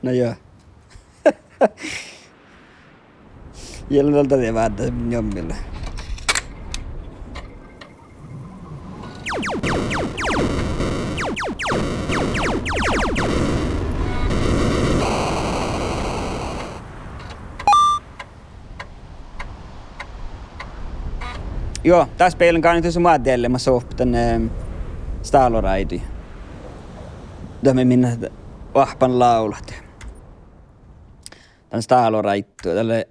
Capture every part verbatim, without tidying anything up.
Na jo. Ja lean dal dat dieđe várra min jommila. Juo, dás beaivven gal dieđusge mat eallimat sohpan, eh, stáloráidui. Dahje min oahppan lávlut. Dan stáloráidu, dat lea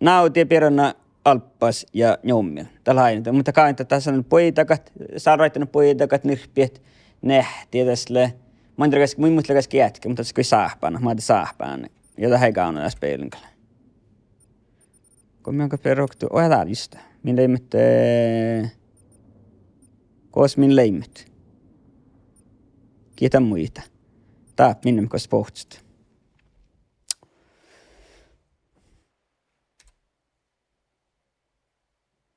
Návdi, Birna, Albas ja Njommil. Dat lea ain, muhto gal dat dasa buoidagat, stáloráiddu buoidagat, nirppiid, neahtti, das lea, mun dieđen gal, mun, mun dieđen gal eatke, muhto dat lea goit sáhpána, mat sáhpána. Ja dat eai gávdno dás beaivven gal. Go mii gal fertet oktii, oi, dál juste. Min leimmet, eh, gos min leimmet. Gitta muita. Dáppe min gos bohccot.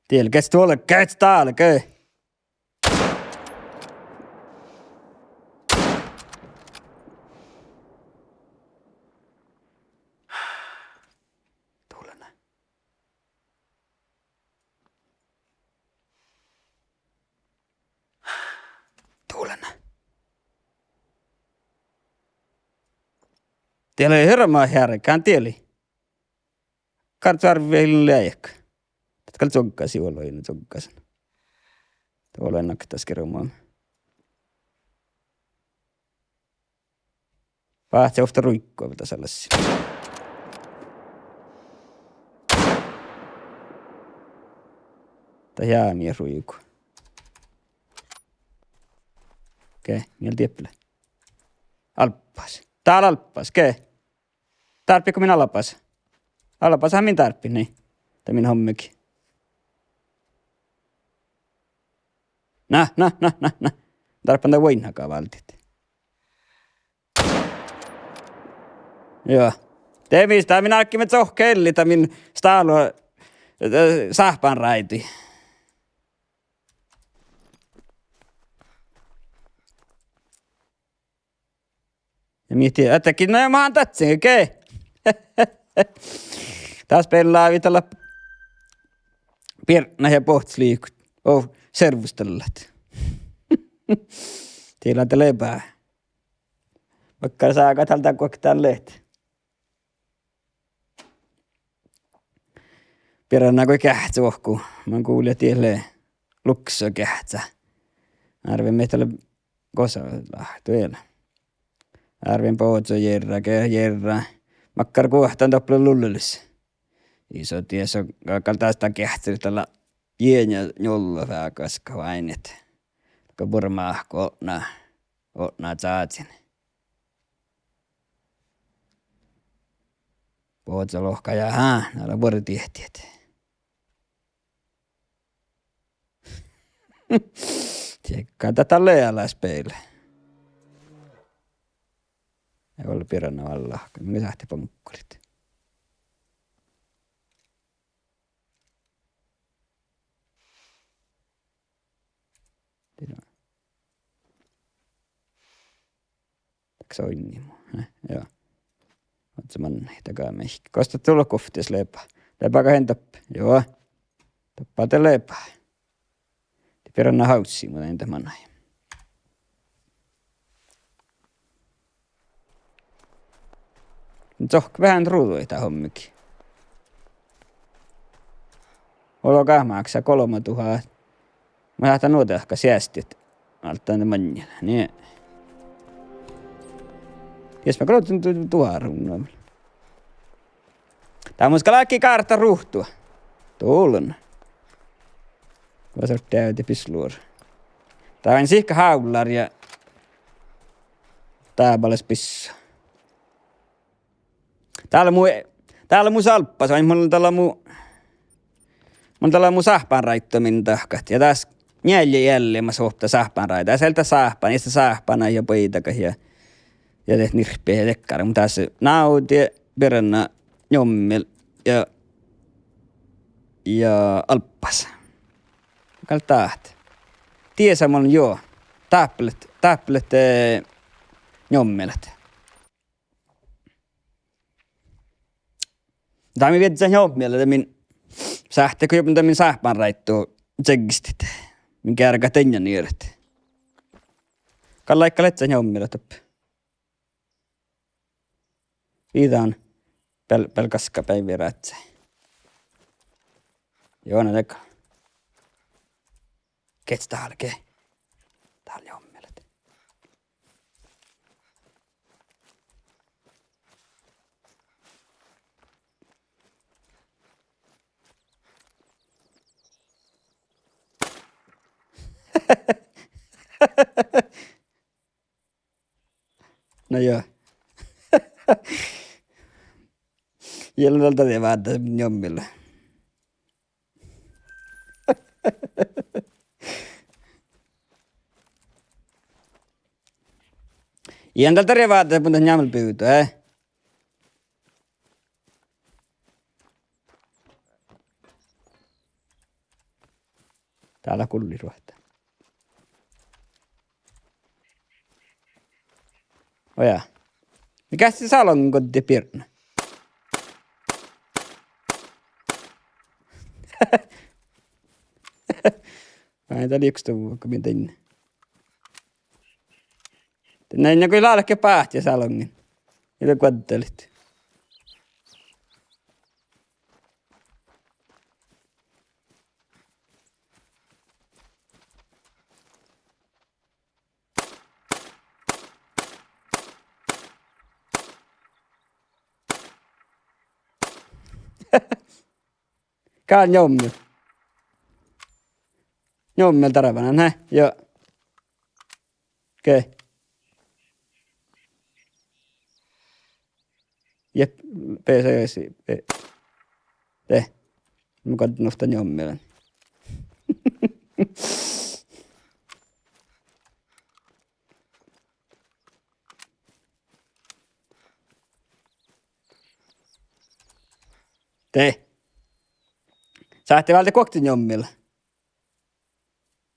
Diel, gets tuolla, gets dál, ge. Tulena. Tulena. Diel lei hirbmat heargán, diel lei. Karttu arvvihii leaik. Dat gal čuoggasi, olu ii čuoggasi. Dat olu nakkas kerroman. Váhce ovtta ruiggu ovdal dasa lassin. Dat jaa mii ruigu. Ge, mii dieppe lea. Albas. Dál Albas, ge. Dárbbi go min Albas. Albas, ah, min dárbbi, nie. Dat min hommegai. Na, na, na, na, na. Dárbban dat vuoiŋŋa váldit. Juo. De mis, dat min álggii čohkkelit, dat min stálo, eh, sáhpánráidui. Ja mii dieđe, ahte ge, na, mat dasa ge. Dás beaivven lávii dalle Birna ja bohccos liikot. Oh, servustallat. Diela dat lea bá. Vaikko ságat alde guokte dan leat. Birra go geahččá okko, mun gullen diet lea lukso geahččá. Árven mii dalle gosa láhtu vel. Árven bohcco jerra, ge-, jerra. Makkár guohtan doppe lea lullelis. Iso dieso ga-, gal dás dat geahččá dalle jieňa njolla fágaska váinit. Go bure máhku otná, otná čážin. Bohcco lohká ja há, na lea bure diehtit. Diekka dat lea ala speile. Ei ole Birra alla, mii sáhttit baŋkkorit. Dino. Tak soinni mu. Eh, joo. Oaččo manai, daga mehka. Gos dat dál guovttis lea bá? Lea bá gain doppe. Joo. Doppe dat lea bá. De Birra hávssii mu dain dat manai. Čohkke veahá ruđaid dat hommegai. Olu gal máksá golbma duhát. Mun sáhtán nu dahkat seastit. Alde maŋŋel. Nie. Dies mat golbma duhát ruŋŋa. Dat mus gal áiggi gártta ruhtu. Dullen. Vasar deavde bisluor. Dat lea sihke hávllar ja dábálaš bissá. Dál mu, dál mu salpas, vai mun dal mu, mun dal mu sáhpánráiddu min dahkat. Ja dás njeallje eallimat sohpan sáhpánráidu. Dás ealde sáhpán, iste sáhpána ja buoidagat ja, ja dat nirppi ja dekkár. Muhto dás Návdi, Birra, Njommil ja, ja Albas. Gal dat. Diesa mun jo. Dáppe leat, dáppe leat, eh, njommielat. Dat mii viežžat njommielat, dat min sáhtte go jobban dat min sáhpánráiddu čeggestit. Min geargat dainna nierat. Gal láikkaleat njommielat doppe. Viđán beal-, beal gaskabeaivvi ráhkadit. Jo, na dego. Geahča dál ge. Dál njommielat. Na jo. Ii lean dal dalle várra njommila. Ii lean dal dalle várra, mun dat njommila bivdu, eh? Dál lea gulli ruohta. Oja. Mii geahččat sáloŋŋin goddit biebmu. Ai, dat lei yksto go mii dainna. Dainna go lálket báhci sáloŋŋin. Ii lean guoddalit. Gal njommila. Njommila darvana, ne, jo. Okei. Jep, pes-, pes-, pe-, de. Mun gal nu dat njommila. De. Sáhtte váldit guokte njommila.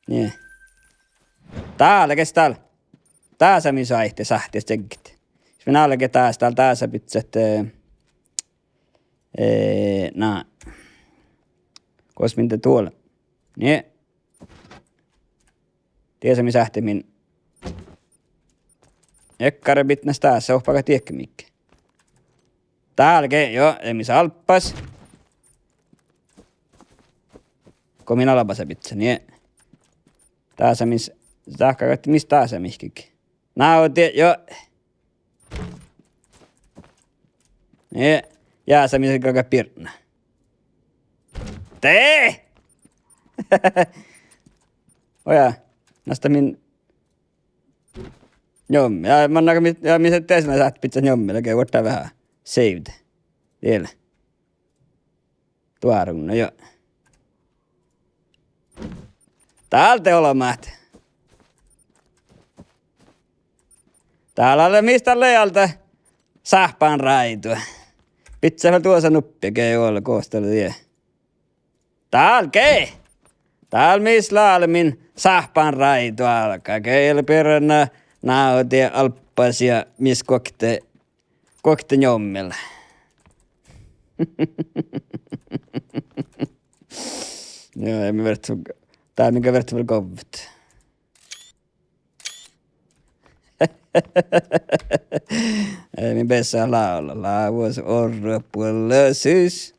Nie. Dál, ges dál. Dása mis áidde sáhttit čeggit. Sis min álge dás, dál dása bidjat, eh, eh, na. Gos min de duol. Nie. Diesa mis áhte min. Ekkare bitnás dása, oahppagat diekki mii. Dál ge, jo, de mis albas. Go min albasa bidjan, nie. Dása mis, dahkat mis dása mihkkege. Ná, de, jo. Nie, jása mis galgá biebmu. De! Oja, na dat min. Jo, ja man aga mi-, ja mis dies, na sáhttit bidjat njommila, ge vuortá veahá saved. Diel. Duoruŋŋa, jo. Dál de olbmot. Dál ale mis dál lei alde sáhpánráidu. Bidjat vel duosa nuppe, ge ole gos dal lei. Dál ge. Dál mis lea ale min sáhpánráidu álgá. Ge ale birra ná, ná, de albas ja mis guokte, guokte njommila. Jo, ja mii fertet, dál mii fertet vel govvet. Eh, mii beassat lávllat, lávos orru buollá sis.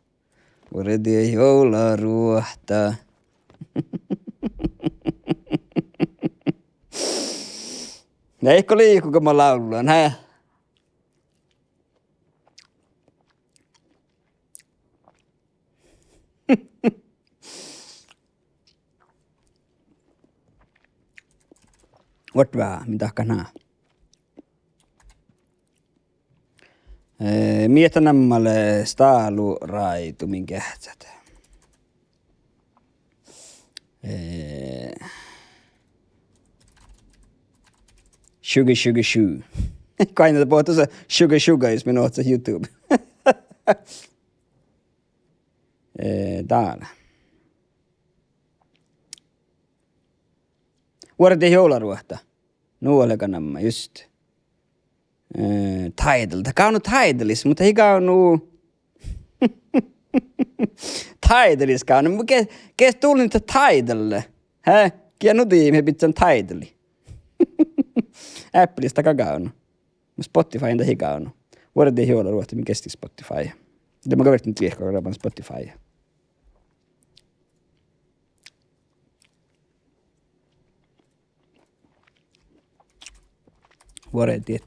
Vuordiid juovlaruohta. Leiko liiko go mun lávllan, hä? Vuortá veahá, mii dahkat ná. Eh, mii dat namma lea stáluráidu min geahččat. Eh, Sugar, Sugar, Sugar. Go ain bohte Sugar, Sugar, jus mii ohcat YouTube. Eh, dál. Vuordiid juovlaruohta. Nu lea namma, just. Eh, Tidal. Dat gávdno Tidalis, muhto ii gávdno Tidalis gávdno. Mu ge-, ges dullen dat Tidal lea? He? Gii nu dii mii bidjan Tidali? Apples dat gal gávdno. Mu Spotify dat ii gávdno. Vuordiid juovlaruohta, mii gesti Spotify. De mun gal viertten diehko rabban Spotify. Vuordiid.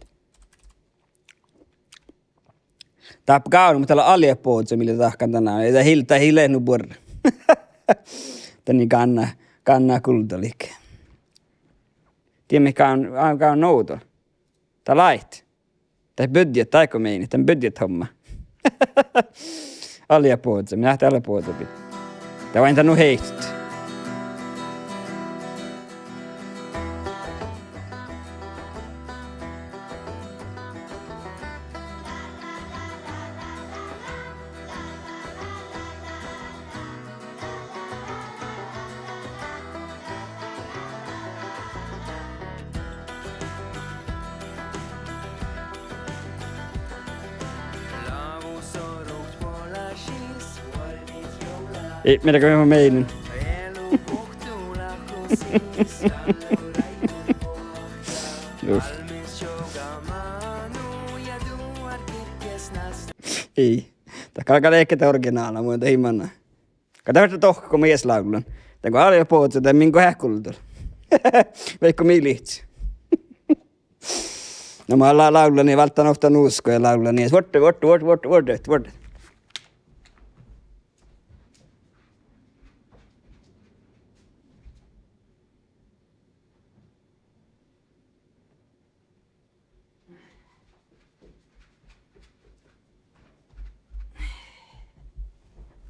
Dáppe gávdno, muhto dat lea Allihat Bohzzat mii lea dahkan dan. Dat ii, dat ii leat nu buorre. Danne gánná, gánná guldaliige. Die mii gávdno, gávdno ovdal. Dat lea áit. Dat budget, dat go mii, dat budget homma. Allihat Bohzzat, mii ahte Allihat Bohzzat bidjat. Dat oaidná nu heittot. Ii, mii leat go mii meidin. Ii. Dat gal, gal ii leat orginála, mun ii manna. Gal dat fertii dohko go mun ieš lávllan. Dan go Allihat Bohzzat, dan min go heakkoldo. Vaikko mii lihkii. Na mun lávllan, válddán ovtta nusko ja lávllan ieš. Vuorte, vuorte, vuorte, vuorte, vuorte, vuorte.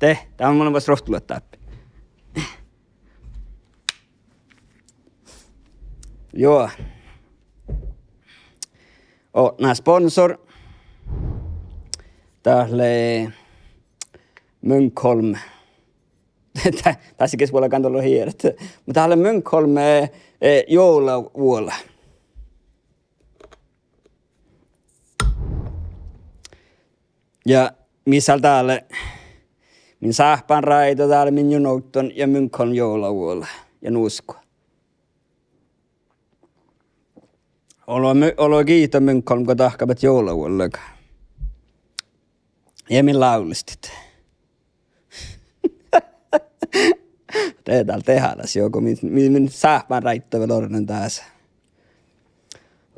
De, dat mun lean vuos ruovttoluotta dáppe. Juo. Otná sponsor. Dat lea Munkholm. Dat, dat ii ges vuola gándola hieret. Muhto dat lea Munkholm, eh, eh, juovlavuola. Ja mis dál lea, min sáhpánráido dál lea min jo nuvtton ja Munkholm juovlavuola ja nusko. Olo, olo giido Munkholm go dahká juovlavuolla. Ja min lávllastit. De dál dehálaš, juo, go min, min, min sáhpánráiddo vel orron dás.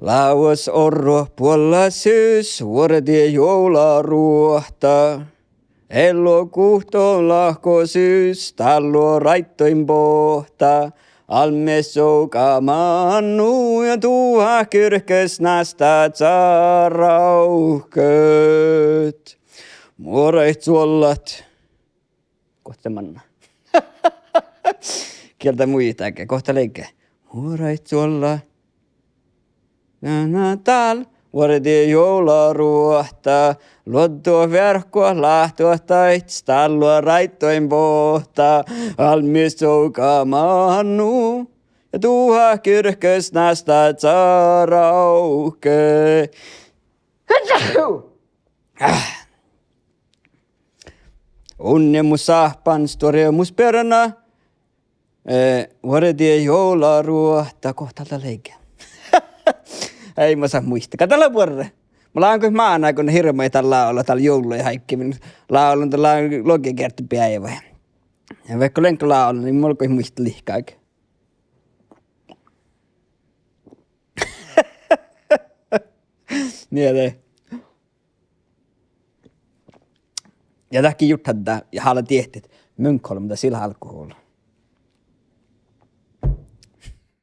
Lávos orrut buollašis vuordit juovlaruohta. Ello guhttolahkosis dál lea ráiddoin bohta. Almmis čuovga mánnu ja duhát girkes nástá čárahkket. Muoraid čuollat. Guhte manná. Gielda muitáge, guhte leigge. Muoraid čuollat. Na, na, dál vuordit juovlaruohta, luoddo vearkko láhtuohtaid, dál lea ráiddoin bohta, almmis čuovga mánnu, ja duhát girkes nástá čárahkket. Unnemus sáhpán, stuorremus bearna, eh, vuordit juovlaruohta, guhte dál leigge. Eai mun sáhte muitte. Gal dat lea buorre. Mun lean goit mánáiguin hirbmat dál lávllat, dál juovllaid háikkimin. Lávllan dál logegeartebieđe vai. Ja vaikko lean go lávllan, in mun goit muitte lihkkáge. Nie de. Ja dat gii jurddašeaddá ja hála diehtit: Munkholm, dat ii leat alkohola.